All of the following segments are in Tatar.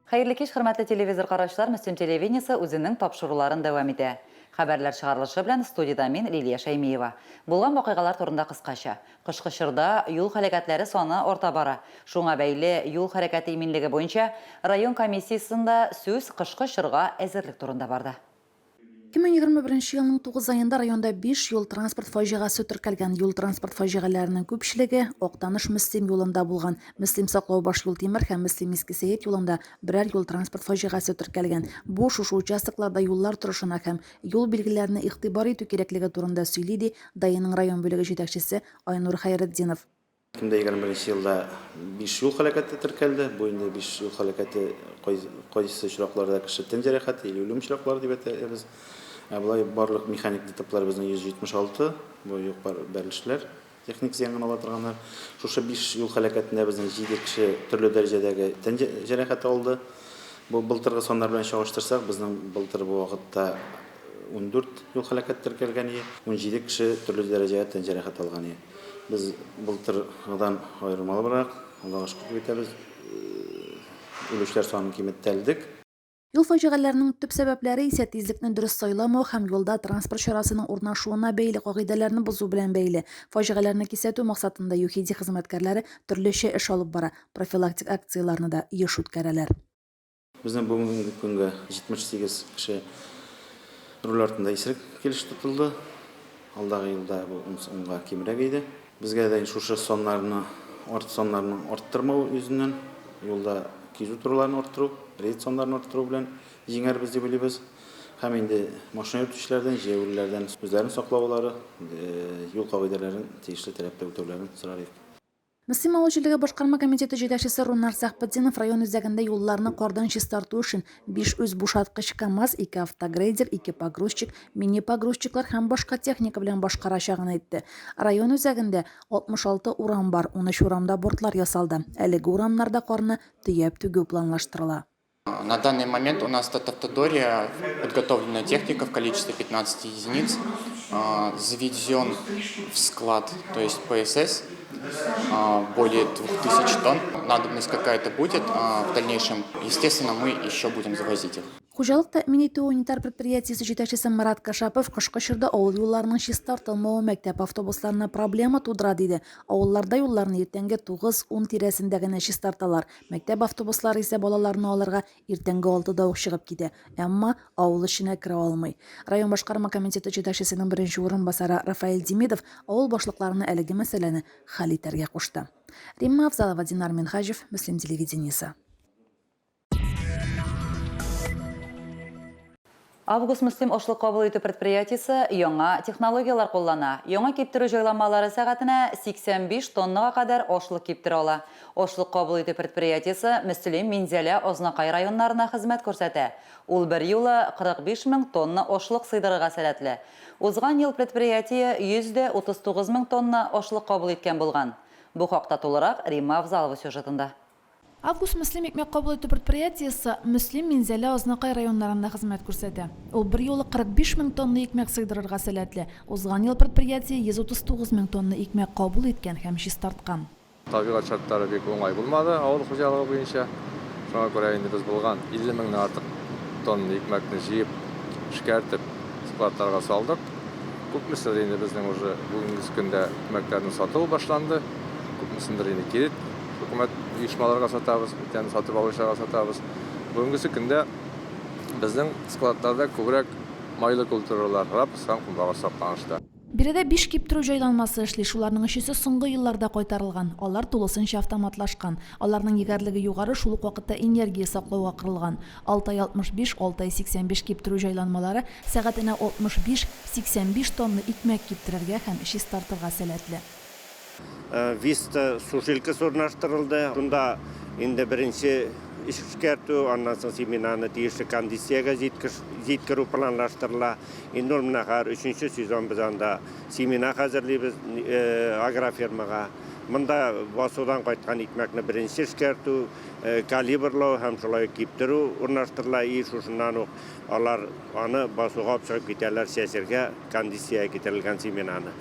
Хәерле кич, хөрмәтле телевизор караучылар, Мөслим телевидениесе үзенең тапшыруларын дәвам итә. Хәбәрләр чыгарылышы белән студиядә мин, Лилия Шәймиева. Булган вакыйгалар турында кыскача. Кышкы чорда юл һәлакәтләре саны арта бара. Шуңа бәйле юл хәрәкәте иминлеге буенча район комиссиясендә сүз кышкы чорга әзерлек турында барды. 2021 елның 9 аенда районда 5 юл-транспорт фаҗигасе теркәлгән. Юл-транспорт фаҗигаләренең күпчелеге Актаныш-Мөслим юлында булган. Мөслим-Саклаубаш Юлтимер һәм Мөслим-Иске Сәет юлында берәр юл-транспорт фаҗигасе теркәлгән. Бу шушы участокларда юллар торышына һәм юл билгеләренә игътибар итү кирәклеге турында сөйли, ди ДАИның район бүлеге җитәкчесе Айнур Хәйретдинов. 2021 елда биш юл һәлакәте теркәлде. Бу инде биш юл һәлакәте кайсы очракларда кеше тән җәрәхәте или үлем очраклары дип әйтәбез. Ә болай барлык механик ДТПлар безнең 176, бу юк бар бәрелешләр, техник зыян гына ала торганнар. Шушы биш юл һәлакәтендә безнең 7 кеше төрле дәрәҗәдәге тән җәрәхәте алды. Бу былтыргы саннар белән чагыштырсак, безнең былтыр бу вакытта 14 юл һәлакәте теркәлгән ие, 17 кеше төрле дәрәҗәдә тән җәрәхәте алган ие. Без былтыргыдан аермалы буларак, Аллага шөкер дип әйтәбез, үлүчеләр санын киметәлдек. Юл фаҗигаләренең төп сәбәпләре исә тизлекне дөрес сайламау һәм юлда транспорт чарасының урнашуына бәйле кагыйдәләрне бозу белән бәйле. Фаҗигаләрне кисәтү максатында ЮХИДИ хезмәткәрләре төрлечә эш алып бара, профилактик акцияләрне дә еш үткәрәләр. Безнең бүгенге көнгә 78 кеше руль артында исерек килеш тотылды. Алдагы елда бу унга кимрәк иде. Безгә дә шушы саннарны, арт саннарны арттырмау йөзеннән, юлда кизү торуларны арттыру, рейд саннарын арттыру белән җиңәрбез дип уйлыйбыз. Һәм инде машина йөртүчеләрдән, җәяүлеләрдән үзләрен саклаулары, юл кагыйдәләрен тиешле таләптә үтәүләрен сорар идек. Мөслим авыл җирлеге башкарма комитеты җитәкчесе Рунар Сәхбетдинов район үзәгендә юлларны кардан чистарту өчен биш үзбушаткыч КАМАЗ, ике автогрейдер, ике погрузчик, мини-погрузчиклар һәм башка техника белән башкарачагын әйтте. Район үзәгендә 66 урам бар, 13 урамда бортлар ясалды. Әлеге урамнарда карны төяп түгү планлаштырыла. На данный момент у нас в Татавтодоре подготовлена техника в количестве 15 единиц, заведен в склад, то есть ПСС, более 2000 тонн. Надобность какая-то будет в дальнейшем, естественно, мы еще будем завозить их. Хуҗалык тәэмин итү унитар предприятиесе җитәкчесе Марат Кашапов кышкы чорда авыл юлларының чистартылмавы мәктәп автобусларына проблема тудыра, диде. Авылларда юлларны иртәнге 9-10 тирәсендә генә чистарталар. Мәктәп автобуслары исә балаларны алырга иртәнге алтыда ук чыгып китә, әмма авыл эченә керә алмый. Район башкарма комитеты җитәкчесенең беренче урынбасары Рафаэль Демидов авыл башлыкларына әлеге мәсьәләне хәл итәргә кушты. Римма Авзалова, Динар Минһаҗев, Мөслим телевидениесе. Август Мөслим ашлык кабул итү предприятиесе яңа технологияләр куллана. Яңа киптерү җайланмалары сәгатенә 85 тоннага кадәр ашлык киптерә ала. Ашлык кабул итү предприятиесе Мөслим, Минзәлә, Азнакай районнарына хезмәт күрсәтә. Ул берьюлы 45 мең тонна ашлык сыйдырырга сәләтле. Узган ел предприятие 139 мең тонна ашлык кабул иткән булган. Бу хакта тулырак Римма Авзалова сюжетында. Август Мөслим икмәк кабул итү предприятиесе Мөслим, Минзәлә, Азнакай районнарында хезмәт күрсәтә. Ул берьюлы 45 мең тонна икмәк сыйдырырга сәләтле. Узган ел предприятие 139 мең тонна икмәк кабул иткән һәм чистарткан. Табигать шартлары бик уңай булмады авыл хуҗалыгы буенча. Шуңа күрә инде без булган 50 меңнән артык тонна икмәкне җыеп, эшкәртеп, складларга салдык. Күпмеседер инде безнең уже бүгенге көндә икмәкләрнең сатуы башланды. Күпмесендер инде кире хөкүмәт оешмаларга сатабыз, бүтән сатып алучыларга сатабыз. Бүгенгесе көндә безнең складларда күбрәк майлы культуралар, рапс һәм көнбагыш сакланышта. Биредә биш киптерү җайланмасы эшли, шуларның өчесе соңгы елларда кайтарылган. Алар тулысынча автоматлашкан. Аларның егәрлеге югары, шул ук вакытта энергия саклауга корылган. Алтай 65, Алтай 85 киптерү җайланмалары сәгатенә 65, 85 тонна икмәк киптерергә һәм чистартырга сәләтле. Виста сушилкасы урнаштырылды. Шунда инде беренче эшкәртү, аннан соң семенаны тиешле кондициягә җиткерү планлаштырыла. Инде ул менә хәзер өченче сезон без анда семена хәзерлибез агрофирмага. Монда басудан кайткан икмәкне беренче эшкәртү, калибрлау һәм шулай ук киптерү урнаштырыла. И шушыннан ук алар аны басуга алып чыгып китәләр чәчергә кондициягә китерелгән семенаны.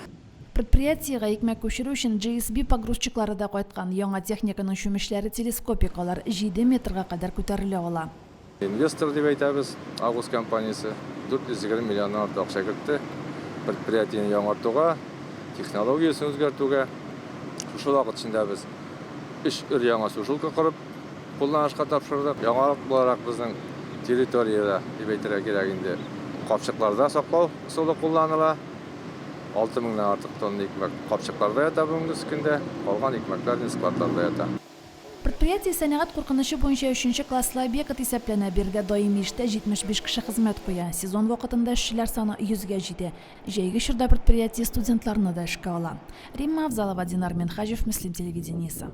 Предприятиегә икмәк күчерү өчен JSB погрузчиклары да кайткан. Яңа техниканың чүмечләре телескопик, алар җиде метрга кадәр күтәрелә ала. Инвестор дип әйтәбез, Агус компаниясе 420 миллионнан артык акча кертте предприятиене яңартуга, технологиясен үзгәртүгә. Шушы вакыт эчендә без өч өр-яңа сушилка корып, кулланышка тапшырдык. Яңалык буларак безнең территориядә, дип әйтергә кирәк инде, капчыкларда саклау ысулы кулланыла. 6 меңнән артык тонна икмәк капчыкларда ята бүгенге көндә, калган икмәкләр инде складларда ята. Предприятие сәнәгать куркынычы буенча өченче класслы объект исәпләнә, биредә даими эштә 75 кеше хезмәт куя. Сезон вакытында эшчеләр саны йөзгә җитә. Җәйге чорда предприятие студентларны да эшкә ала. Римма Авзалова, Динар Минһаҗев, Мөслим телевидениесе.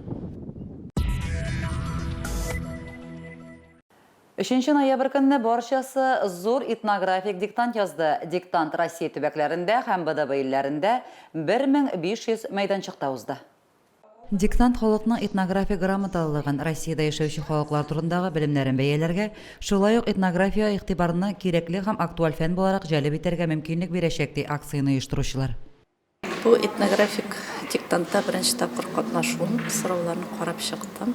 Өченче ноябрь көнне барчасы зур этнографик диктант язды. Диктант Россия төбәкләрендә һәм БДБ илләрендә 1500 мәйданчыкта узды. Диктант халыкның этнографик грамоталылыгын, Россиядә яшәүче халыклар турындагы белемнәрен бәяләргә, шулай ук этнографиягә игътибарны кирәкле һәм актуаль фән буларак җәлеп итәргә мөмкинлек бирәчәк, ди акцияне оештыручылар. Бу этнографик диктантта беренче тапкыр катнашуым, сорауларны карап чыктым.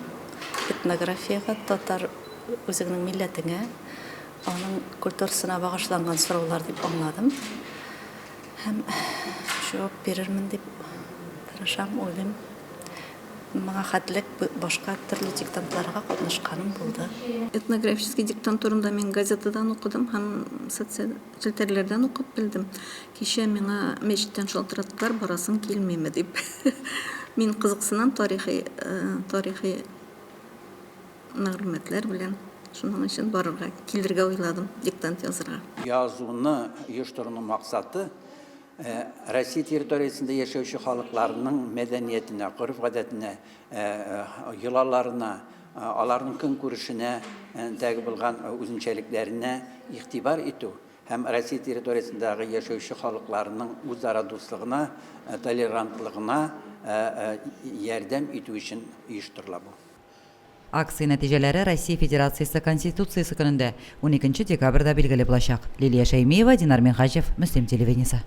Этнографиягә, татар үзеңнең милләтеңә, аның культурасына багышланган сораулар дип аңладым. Һәм җавап бирермен дип тырышам, уйлыйм. Моңа хәтлек башка төрле диктантларга катнашканым булды. Этнографический диктант турында мин газетадан укыдым һәм социаль челтәрләрдән укып белдем. Кичә миңа мәчеттән шалтыраттылар, барасың килмиме дип. Мин кызыксынам тарихи, тарихи мәгълүматлар белән. Шуның өчен барырга, килергә уйладым, диктант язырга. Язуны оештыруның максаты, Россия территориясендә яшәүче халыкларның мәдәниятенә, гореф-гадәтенә, йолаларына, аларның көнкүрешенә дәге булган үзенчәлекләренә игътибар итү һәм Россия территориясендәге яшәүче халыкларның үзара дуслыгына, толерантлыгына ярдәм итү өчен оештырыла бу. Акция нәтиҗәләре Россия Федерациясе Конституциясе көнендә, уникенче декабрьдә билгеле булачак. Лилия Шәймиева, Динар Минһаҗев, Мөслим телевидениесе.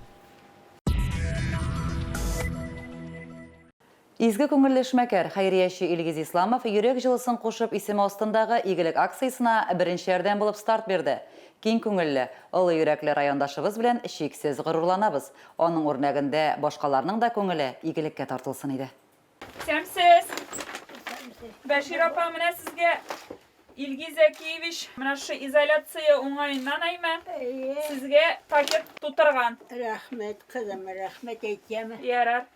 Изге күңелле эшмәкәр, хәйрияче Илгиз Исламов Йөрәк җылысын кушып исеме астындагы игелек акциясенә беренчеләрдән булып старт бирде. Киң күңелле, олы йөрәкле райондашыбыз белән чиксез горурланабыз. Аның үрнәгендә башкаларның да күңеле игелеккә тартылсын иде. Исәнмесез. Бәшир апа, менә сезгә Илгиз Зәкиевич менә шушы изоляция уңаеннан әйме, сезгә пакет тутырган. Рәхмәт, кызым, рәхмәт әйтәм. Ярар.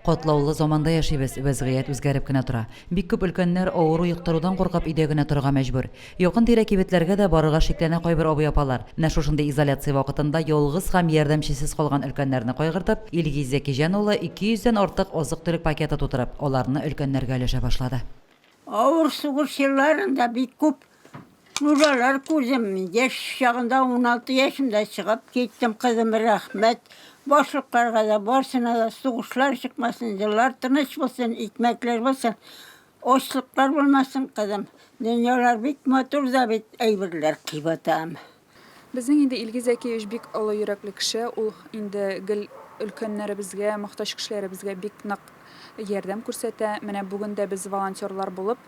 Катлаулы заманда яшибез, вәзгыять үзгәреп кенә тора. Бик күп өлкәннәр авыру йоктырудан куркып өйдә генә торырга мәҗбүр. Якын-тирә кибетләргә дә барырга шикләнә кайбер абый-апалар. Менә шушындый изоляция вакытында ялгыз һәм ярдәмчесез калган өлкәннәрне кайгыртып, Илгиз Зәкиҗан улы 200 дән артык азык-төлек пакеты тутырып, аларны өлкәннәргә өләшә башлады. Авыр сугыш елларында бик күп нужалар күрдем. Мин яшь чагында, 16 яшемдә чыгып киттем, кызым, рәхмәт. Башлыкларга да, барсына да сугышлар чыкмасын, еллар тыныч булсын, икмәкләр булсын. Ачлыклар булмасын, кызым. Дөньялар бик матур да бит, әйберләр кыйбатам. Безнең инде Илгиз Зәкиевич бик олы йөрәкле кеше, ул инде гел өлкәннәребезгә, мохтаҗ кешеләребезгә бик нык ярдәм күрсәтә. Менә бүген дә без волонтерлар булып,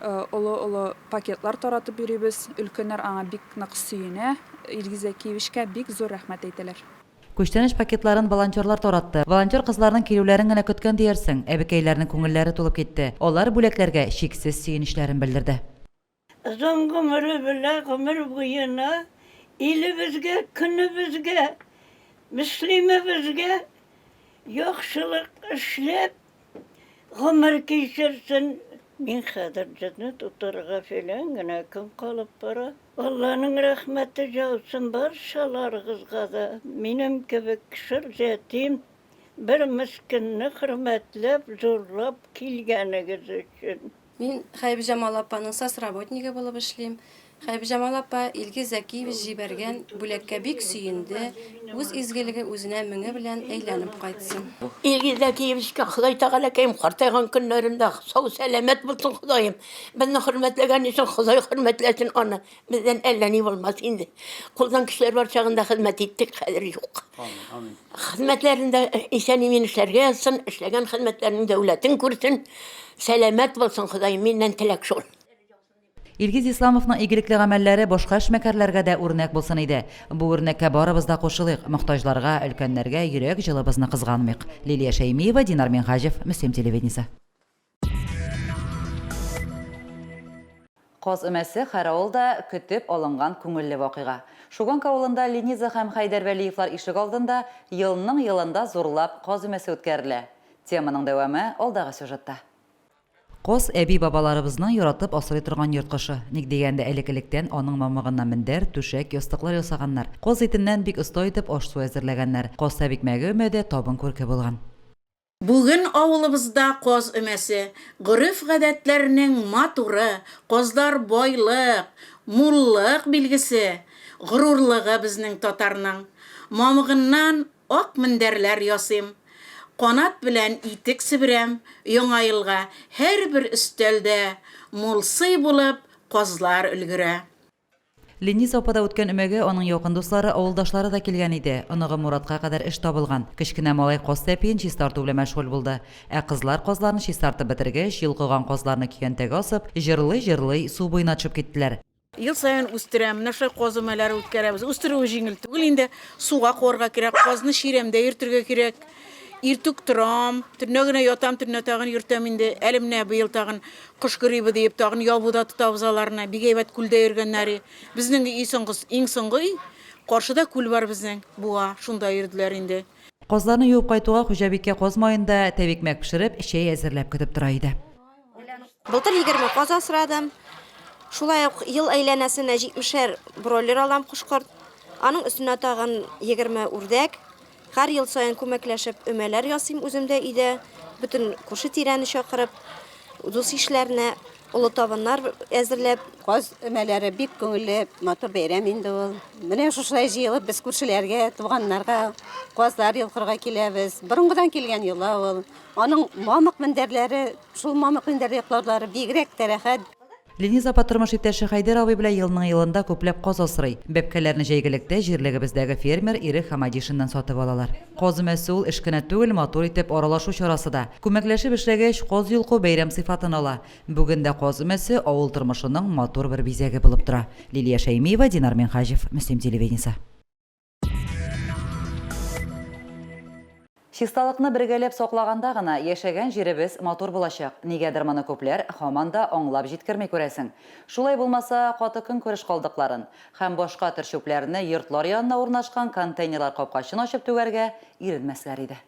олы-олы пакетлар таратып йөрибез. Өлкәннәр аңа бик нык сөенә, Илгиз Зәкиевичка бик зур рәхмәт әйтәләр. Күчтәнәч пакетларын волонтерлар таратты. Волонтер кызларның килүләрен генә көткән диярсең, әбекәйләрнең күңелләре тулып китте. Алар бүләкләргә чиксез сөенечләрен белдерде. Озын гомере белә гомер буена илебезгә, көнебезгә, Мөслимебезгә яхшылык эшләп гомер кичерсен. Мин хәзер җөзне тутырырга фәлән генә көн калып бара. Алланың рәхмәте яусын барчаларыгызга да, минем кебек шыр ятим бер мескенне хөрмәтләп, зурлап килгәнегез өчен. Мин Хәйбиҗамал апаның сосработнигы булып эшлим. Хәйбиҗамал апа Илгиз Зәкиевич җибәргән бүләккә бик сөенде, Үз изгелеге үзенә меңе белән әйләнеп кайтсын. Илгиз Зәкиевичка Ходай Тәгаләкәем картайган көннәрендә сау-сәламәт булсын Ходаем. Безне хөрмәтләгән өчен Ходай хөрмәтләсен аны. Бездән әллә ни булмас инде. Кулдан көчләр бар чагында хезмәт иттек, хәзер юк. Хезмәтләрендә исән-имин эшләргә язсын, эшләгән хезмәтләренең дәүләтен күрсен. Сәламәт булсын Ходаем, миннән теләк шул. Илгиз Исламовның игелекле гамәлләре башка эшмәкәрләргә дә үрнәк булсын иде. Бу үрнәккә барыбыз да кушылыйк, мохтаҗларга, өлкәннәргә йөрәк җылыбызны кызганмыйк. Лилия Шәймиева, Динар Минһаҗев, Мөслим телевидениесе. Каз өмәсе һәр авылда көтеп алынган күңелле вакыйга. Шуганка авылында Лениза һәм Хәйдәр Вәлиевлар ишегалдында елның-елында зурлап каз өмәсе үткәрелә. Теманың дәвамы алдагы сюжетта. Каз, әби-бабаларыбызның яратып асрый торган йорт кошы. Ник дигәндә, элек-электән аның мамыгыннан мендәр, түшәк, ястыклар ясаганнар. Каз итеннән бик оста итеп аш-су әзерләгәннәр. Каз тәбикмәге өмәдә табын күрке булган. Бүген авылыбызда каз өмәсе. Гореф-гадәтләрнең матуры, казлар байлык, муллык билгесе, горурлыгы безнең татарның. Мамыгыннан Ак мендәрләр ясыйм. Канат белән итек себерәм. Яңа елга һәрбер өстәлдә мул сый булып казлар өлгерә. Лениза апада үткән өмәгә аның якын дуслары, авылдашлары да килгән иде. Оныгы Муратка кадәр эш табылган. Кечкенә малай каз тәпиен чистарту белән мәшгуль булды. Ә кызлар казларны чистартып бетергәч, йолкыган казларны көянтәгә асып, җырлый-җырлый су буена төшеп киттеләр. Ел саен үстерәм. Менә шулай каз өмәләре үткәрәбез. Үстерүе җиңел түгел инде. Суга куарга кирәк, казны чирәмдә йөртергә кирәк. Иртүк торам, төнлә генә ятам, төнлә тагын йөртәм инде. Әле менә быел тагын кош грибы диеп тагын ябуда тотабыз аларны. Бик әйбәт күлдә йөргәннәр. Безнең өй соңгы, иң соңгы өй. Каршыда күл бар безнең, буа, шунда йөрделәр инде. Казларны юып кайтуга хуҗабикә каз маенда тәбикмәк пешереп, чәй әзерләп көтеп тора иде. Былтыр 20 каз асрадым. Шулай ук ел әйләнәсенә 70-әр бройлер алам кош-корт. Аның өстенә тагын 20 үрдәк. Һәр ел саен күмәкләшеп өмәләр ясыйм үзем дә өйдә. Бөтен күрше-тирәне чакырып, дус-ишләрне, олы табыннар әзерләп. Каз өмәләре бик күңелле, матур бәйрәм инде ул. Менә шушылай җыелып без күршеләргә, туганнарга казлар йолкырга киләбез. Борынгыдан килгән йола ул. Аның мамык мендәрләре, шул мамык мендәрдә йоклаулары бигрәк тә рәхәт. Лениза апа тормыш иптәше Хәйдәр абый белән елның-елында күпләп каз асрый. Бәбкәләрне җәйгелектә җирлегебездәге фермер Ирек Хамадишиннан сатып алалар. Каз өмәсе ул эш кенә түгел, матур итеп аралашу чарасы да. Күмәкләшеп эшләгәч, каз йолку бәйрәм сыйфатын ала. Бүген дә каз өмәсе авыл тормышының матур бер бизәге булып тора. Лилия Шәймиева, Динар Минһаҗев, Мөслим телевидениесе. Чисталыкны бергәләп саклаганда гына яшәгән җиребез матур булачак. Нигәдер моны күпләр һаман да аңлап җиткерми, күрәсең. Шулай булмаса, каты көнкүреш калдыкларын һәм башка төр чүпләрне йортлар янына урнашкан контейнерлар капкачын ачып түгәргә иренмәсләр иде.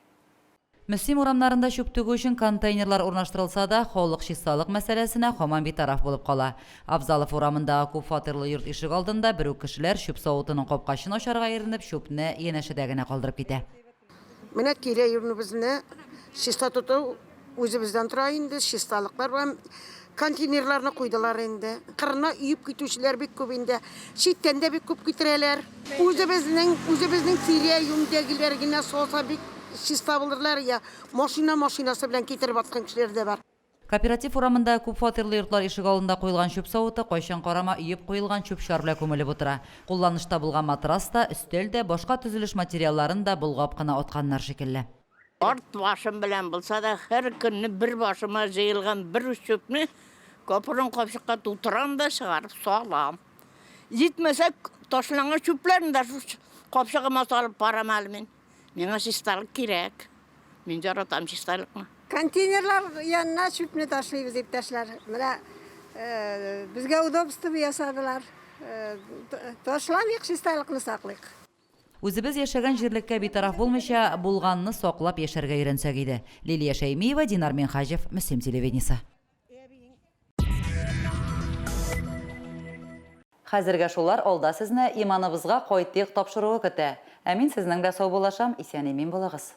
Мөслим урамнарында чүп түгү өчен контейнерлар урнаштырылса да, халык чисталык мәсьәләсенә һаман битараф булып кала. Абзалов урамындагы күп фатирлы йорт ишегалдында бер үк кешеләр чүп савытының капкачын ачарга иренеп, чүпне янәшәдә генә калдырып китә. Менә тирә-юнебезне чиста тоту үзебездән тора инде, чисталыклар белән контейнерларны куйдылар инде. Кырына өеп китүчеләр бик күп инде. Читтән дә бик күп китерәләр. Үзебезнең, үзебезнең тирә-юньдәгеләр генә салса бик чиста булырлар, я машина машинасы белән китереп аткан кешеләр дә бар. Кооператив урамында күп фатирлы йортлар ишегалдында куелган чүп савыты кайчан карама өеп куелган чүп-чар белән күмелеп утыра. Кулланышта булган матрас та, өстәл дә, башка төзелеш материалларын да болгап кына атканнар шикелле. Арт башым белән булса да, һәр көнне бер башыма җыелган бер уч чүпне капрон капчыкка тутырам да чыгарып салам. Җитмәсә, ташланган чүпләрне дә шул капчыгыма салып барам әле мин. Миңа чисталык кирәк. Мин яратам чисталыкны. Контейнерлар янына чүпне ташлыйбыз, иптәшләр. Менә безгә удобство ясадылар. Ташламыйк, чисталыкны саклыйк. Үзебез яшәгән җирлеккә битараф булмыйча, булганны саклап яшәргә өйрәнсәк иде. Лилия Шәймиева, Динар Минһаҗев, Мөслим телевидениесе. Хәзергә шулар, алда сезне Иманыбызга кайтыйк тапшыруы көтә. Ә мин сезнең белән саубуллашам, исән-имин булыгыз.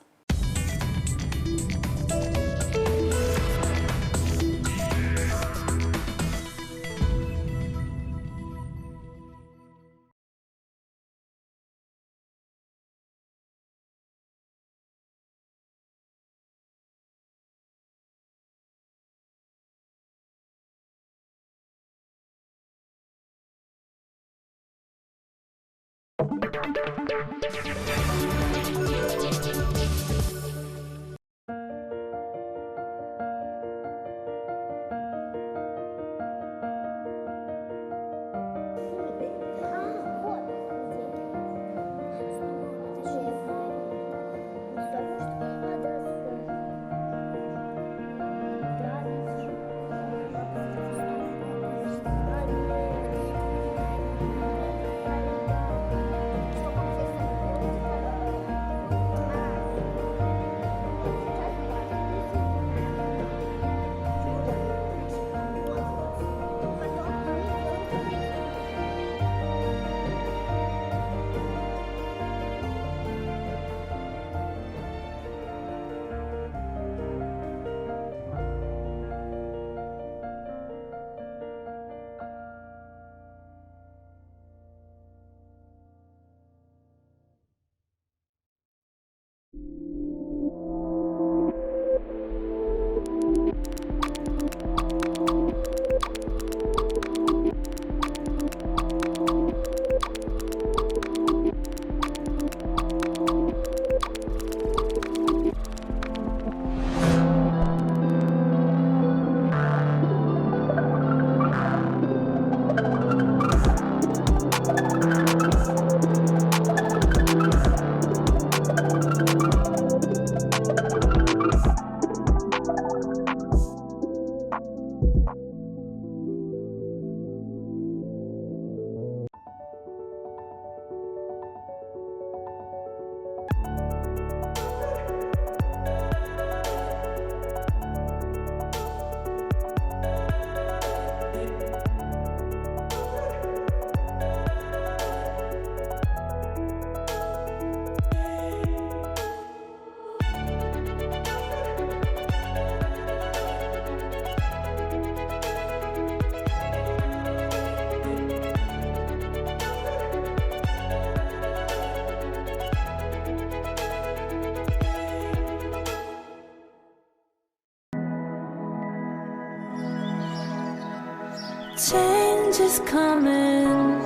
Change is coming.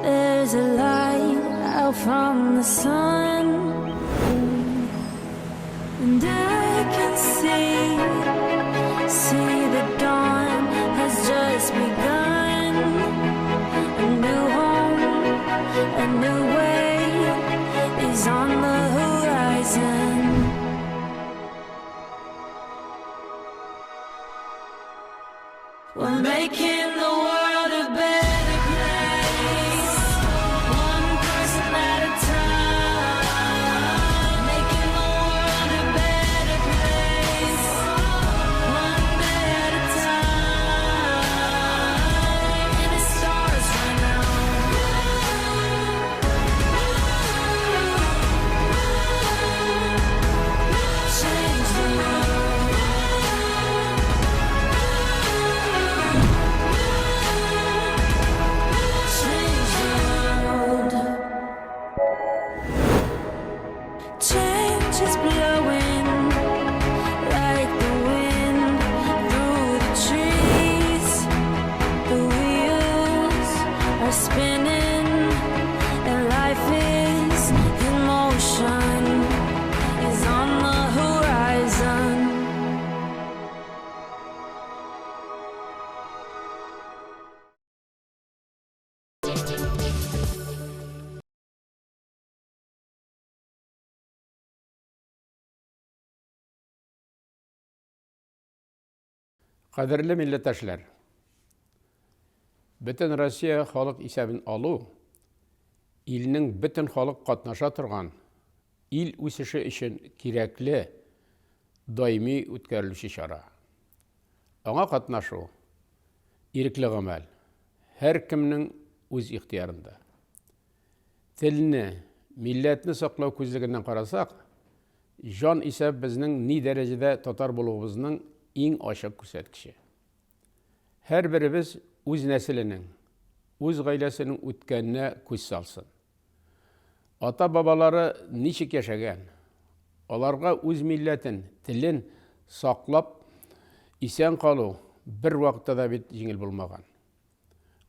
There's a light out from the sun. And I can see, see the dawn has just begun. A new home, a new way is on the horizon. We're making the world a better place. One person at a time. Making the world a better place. One day at a time. And it starts right now. Change the world. Change the world. Change is blowing like the wind through the trees. The wheels are spinning, and life is in motion. Is on the horizon. Кадерле милләттәшләр! Бөтен Россия халык исәбен алу илнең бөтен халык катнаша торган ил үсеше өчен кирәкле даими үткәрелүче чара. Аңа катнашу ирекле гамәл, һәркемнең үз ихтыярында. Телне, милләтне саклау күзлегеннән карасак, җан исәп безнең ни дәрәҗәдә татар булуыбызның иң ачык күрсәткече. Һәрберебез үз нәселенең, үз гаиләсенең үткәненә күз салсын. Ата-бабалары ничек яшәгән, аларга үз милләтен, телен саклап исән калу бервакытта да бит җиңел булмаган.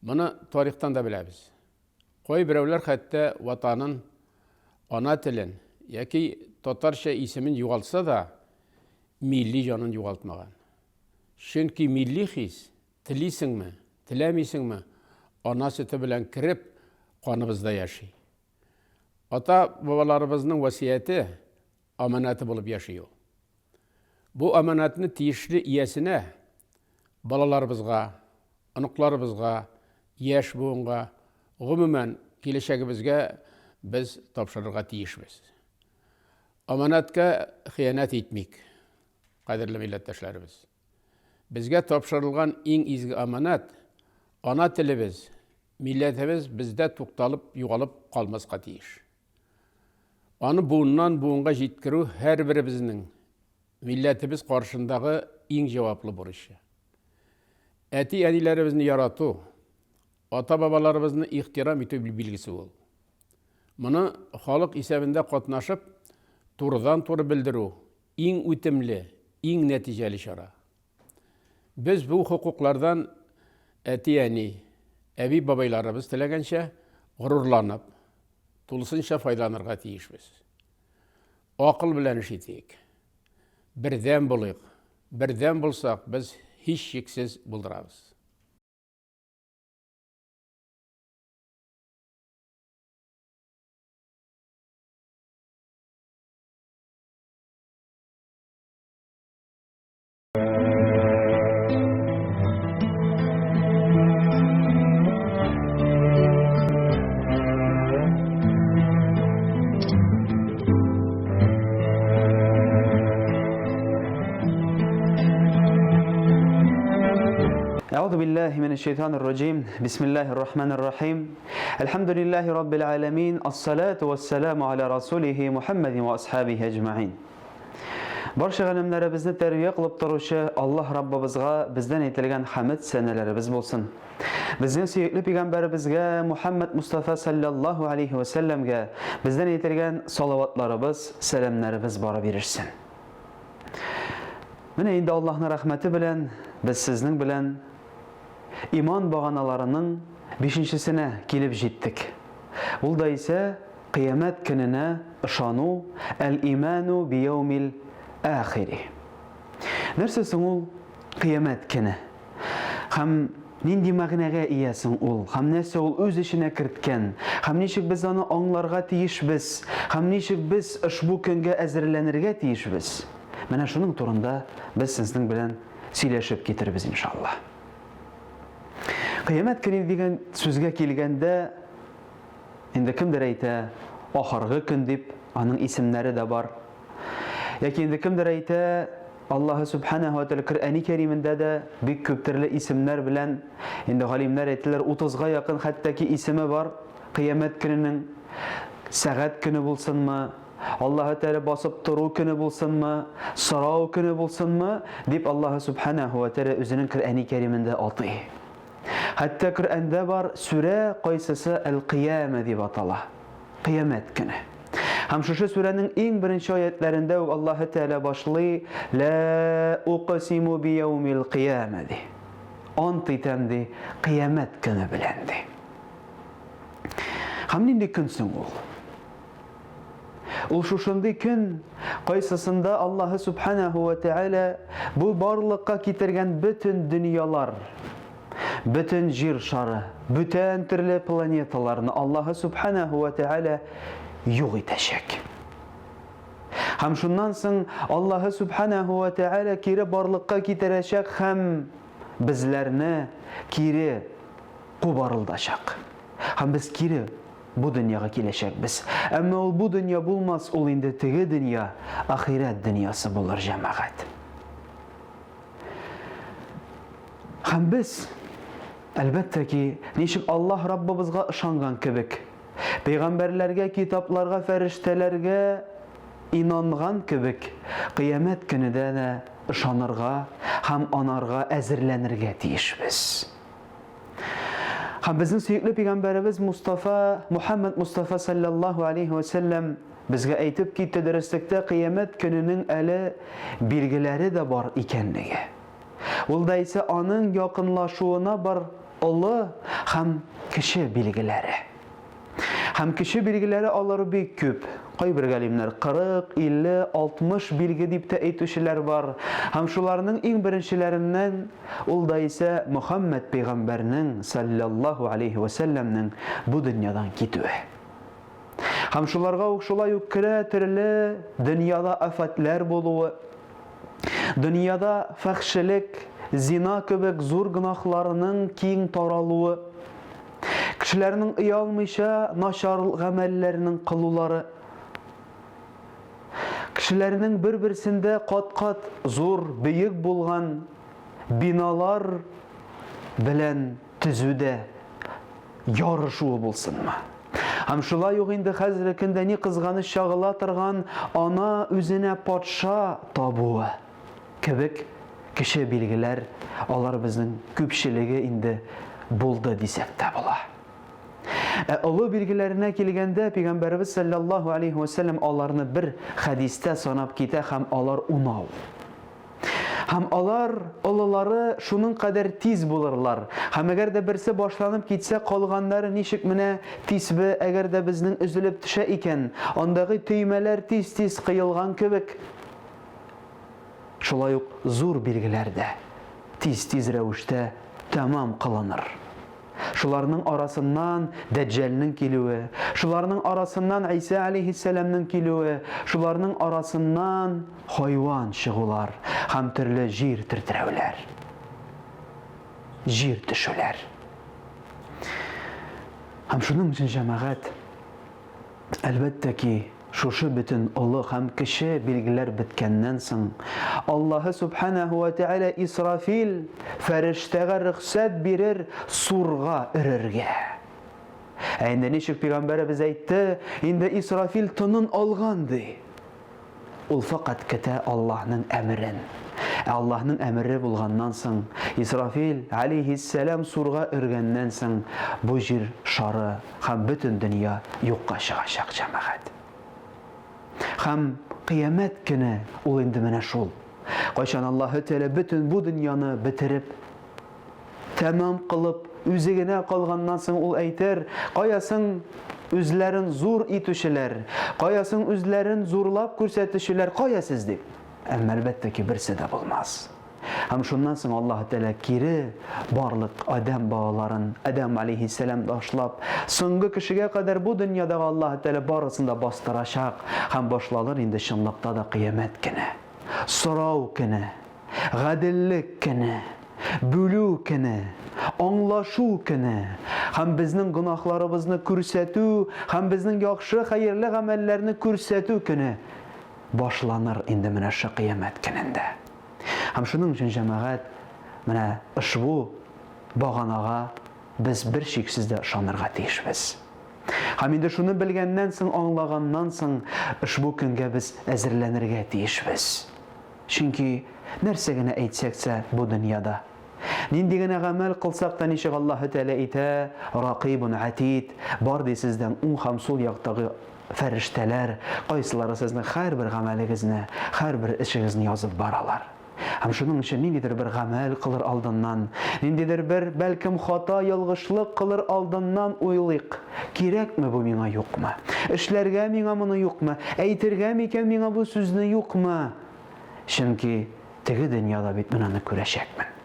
Моны тарихтан да беләбез. Кайберәүләр хәтта Ватанын, ана телен яки татарча исемен югалтса да, милли җанын югалтмаган. Чөнки милли хис, телисеңме, теләмисеңме, ана сөте белән кереп, каныбызда яши. Ата-бабаларыбызның васыяте, аманаты булып яши ул. Бу аманатны тиешле иясенә, балаларыбызга, оныкларыбызга, яшь буынга, гомумән, киләчәгебезгә без тапшырырга тиешбез. Аманатка хыянәт итмик, кадерле милләттәшләребез. Безгә тапшырылган иң изге аманат, ана телебез, милләтебез бездә тукталып, югалып калмаска тиеш. Аны буыннан буынга җиткерү һәрберебезнең милләтебез каршындагы иң җаваплы бурычы. Әти-әниләребезне ярату, ата-бабаларыбызны ихтирам итү билгесе ул. Моны халык исәбендә катнашып, турыдан-туры белдерү иң үтемле, иң нәтиҗәле чара. Без бу хокуклардан әти-әни, әби-бабайларыбыз теләгәнчә горурланып, тулысынча файдаланырга тиешбез. Акыл белән эш итик. Бердәм булыйк. Бердәм булсак, без һичшиксез булдырабыз. أعوذ بالله من الشيطان الرجيم بسم الله الرحمن الرحيم الحمد لله رب العالمين الصلاة والسلام على رسوله محمد وأصحابه أجمعين Барча галәмнәребезне тәрбия кылып торучы Аллаһ Раббыбызга бездән әйтелгән хәмед сәнәләребез булсын. Безнең сөекле пигамбәребезгә Мухаммад Мустафа саллаллаһу алейхи вә сәлләмгә бездән әйтелгән салаватларыбыз, сәламнәребез барып ирешсен. Менә инде Аллаһның рәхмәте белән без сезнең белән иман баганаларының бишенчесенә килеп җиттек. Ул да исә Кыямәт көненә ышану, әл-иману бияумил ахири. Нәрсә соң ул Кыямәт көне? Һәм нинди мәгънәгә ия соң ул? Һәм нәрсә ул үз эченә керткән? Һәм ничек без аны аңларга тиешбез? Һәм ничек без ошбу көнгә әзерләнергә тиешбез? Менә шуның турында без сезнең белән сөйләшеп китербез, иншаллаһ. Кыямәт көне дигән сүзгә килгәндә, Инде кемдер әйтә, ахыргы көн дип, аның исемнәре дә бар. Яки инде кемдер әйтә, Аллаһы Сүбхәнәһү вә Тәгалә Коръәни Кәримендә дә бик күп төрле исемнәр белән, инде галимнәр әйтәләр, 30-га якын хәтта ки исеме бар Кыямәт көненең. Сәгать көне булсынмы, Аллаһы Тәгалә басып тору көне булсынмы, сорау көне булсынмы, дип Аллаһы Сүбхәнәһү вә Тәгалә үзенең Коръәни Кәримендә атый. Хәтта Коръәндә бар сүрә кайсысы Әл-Кыямә дип атала. Кыямәт көне. Һәм шушы сүрәнең иң беренче аятләрендә үк Аллаһы Тәгалә башлый, Лә уксиму бияумил кыямә ди. Ант итәм ди, кыямәт көне белән ди. Һәм нинди көн соң ул? Ул шушындый көн, кайсысында Аллаһы Сүбхәнәһү вә Тәгалә бу барлыкка китергән бөтен дөньялар, бөтен җир шары, бүтән төрле планеталарны Аллаһы Сүбхәнәһү вә Тәгалә юк итәчәк. Һәм шуннан соң Аллаһы Сүбхәнәһү вә Тәгалә кире барлыкка китерәчәк һәм безләрне кире кубарылдачак. Һәм без кире бу дөньяга киләчәкбез. Әмма ул бу дөнья булмас, ул инде теге дөнья, ахирәт дөньясы булыр, җәмәгать. Һәм без, әлбәттә ки, ничек Аллаһ Раббыбызга ышанган кебек, пәйгамбәрләргә, китапларга, фәрештәләргә инанган кебек, кыямәт көнедә дә ышанырга һәм анарга әзерләнергә тиешбез. Һәм безнең сөекле пәйгамбәребез Мустафа, Мухаммад Мустафа саллаллаһу алейхи ва сәлләм безгә әйтеп китте, дөреслектә кыямәт көненең әле билгеләре дә бар икәнлеге. Ул да исә аның якынлашуына бар олы һәм кече билгеләре. Һәм кече билгеләре алар бик күп. Кайбер галимнәр 40, 50, 60 билге дип тә әйтүчеләр бар. Һәм шуларның иң беренчеләреннән ул да исә Мөхәммәд пәйгамбәрнең, салләллаһу алейһи вә сәлләмнең, бу дөньядан китүе. Һәм шуларга ук шулай ук керә төрле дөньяда афәтләр булуы, дөньяда фәхшелек, зина кебек зур гөнаһларның киң таралуы, кешеләрнең оялмыйча начар гамәлләрнең кылулары, кешеләрнең бер-берсендә кат-кат зур, бөек булган биналар белән төзүдә ярышуы булсынмы? Һәм шулай ук инде хәзерге көндә ни кызганыч чагыла торган ана үзенә патша табуы кебек кече билгеләр, алар безнең күпчелеге инде булды дисәк тә була. Ә олы билгеләренә килгәндә, Пәйгамбәребез салләллаһу алейһи вә сәлләм аларны бер хәдистә санап китә һәм алар унау. Һәм алар, олылары, шуның кадәр тиз булырлар. Һәм әгәр дә берсе башланып китсә, калганнары ничек менә тисбе, әгәр дә безнең өзелеп төшә икән, андагы төймәләр тиз-тиз кыелган кебек, шулай ук зур билгеләр дә тиз-тиз рәвештә тәмам кылыныр. Шуларның арасыннан Дәҗҗалнең килүе, шуларның арасыннан Гыйсә алейһиссәламнең килүе, шуларның арасыннан хайван чыгулар һәм төрле җир тертерәүләр, җир төшүләр. Һәм шуның өчен, җәмәгать, Әлбәттә ки, шушы бөтен олы һәм кече билгеләр беткәннән соң, Аллаһы Сүбхәнәһү вә Тәгалә Исрафил фәрештәгә рөхсәт бирер сурга өрергә. Ә инде ничек пәйгамбәребез әйтте, инде Исрафил тынын алган, ди. Ул фәкать көтә Аллаһның әмерен. Ә Аллаһның әмере булганнан соң, Исрафил, алейһиссәлам, сурга өргәннән соң, бу җир шары һәм бөтен дөнья юкка чыгачак, җәмәгать. Һәм Кыямәт көне ул инде менә шул. Кайчан Аллаһы Тәгалә бөтен бу дөньяны бетереп, тәмам кылып, үзе генә калганнан соң ул әйтер, Кая соң үзләрен зур итүчеләр, кая соң үзләрен зурлап күрсәтүчеләр, кая сез? дип. Әмма, әлбәттә ки, берсе дә булмас. Һәм шуннан соң Аллаһы Тәгалә кире барлык Адәм балаларын, Адәм алейһиссәлам башлап, соңгы кешегә кадәр бу дөньядагы Аллаһы Тәгалә барысын да бастырачак һәм башланыр инде чынлыкта да Кыямәт көне. Сорау көне. Гаделлек көне, бүлү көне, аңлашу көне һәм безнең гөнаһларыбызны күрсәтү һәм безнең яхшы хәерле гамәлләрне күрсәтү көне башланыр инде менә шы кыямәт көнендә. Һәм шуның өчен, җәмәгать, менә ошбу баганага без бер шиксез дә ышанырга тиешбез. Һәм инде шуны белгәннән соң, аңлаганнан соң, ошбу көнгә без әзерләнергә тиешбез. Чөнки нәрсә генә әйтсәк тә бу дөньяда, нинди генә гамәл кылсак та, ничек Аллаһы Тәгалә әйтә, Ракыйбун Атид, бар ди сездән уң һәм сул яктагы фәрештәләр, кайсылары сезнең һәрбер гамәлегезне, һәрбер эшегезне язып баралар. Һәм шуның өчен ниндидер бер гамәл кылыр алдыннан, ниндидер бер, бәлкем, хата, ялгышлык кылыр алдыннан уйлыйк, кирәкме бу миңа, юкмы? Эшләргә миңа моны, юкмы? Әйтергә микән миңа бу сүзне, юкмы? Чөнки теге дөньяда бит мин аны күрәчәкмен.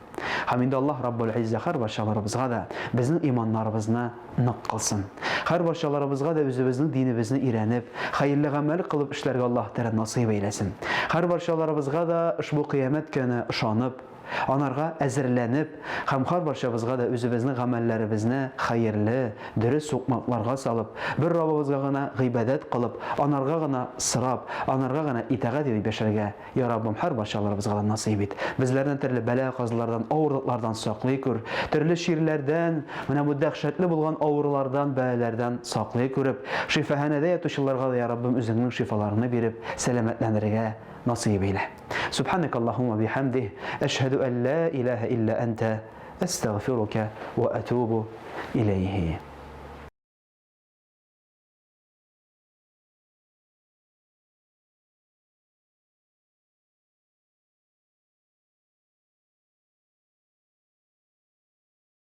Һәм инде Аллаһ Раббул Иззә һәрбарчаларыбызга да безнең иманнарыбызны нык кылсын. Һәрбарчаларыбызга да үзебезнең динебезне өйрәнеп, хәерле гамәл кылып эшләргә Аллаһ Тәгалә насыйп әйләсен. Һәрбарчаларыбызга да ошбу кыямәт көне ышанып, анарга әзерләнеп һәм һәрбарчабызга да үзебезнең гамәлләребезне хәерле, дөрес сукмакларга салып, бер Раббыбызга гына гыйбадәт кылып, анарга гына сорап, анарга гына итагать итеп яшәргә Я Раббым, һәрбарчаларыбызга да насыйп ит. Безләрне төрле бәла-казалардан, авырлыклардан саклый күр. Төрле чирләрдән, менә бу дәһшәтле булган авырулардан, бәлаләрдән саклый күреп, шифаханәдә ятучыларга да, я Раббым, үзеңнең шифаларыңны биреп, сәламәтләнергә насыйп әйлә. Субханакаллаһумма бихамдих, әшһәдү ән ла илаһа илля әнтә, әстәгъфирука ва әтубу иләйһи.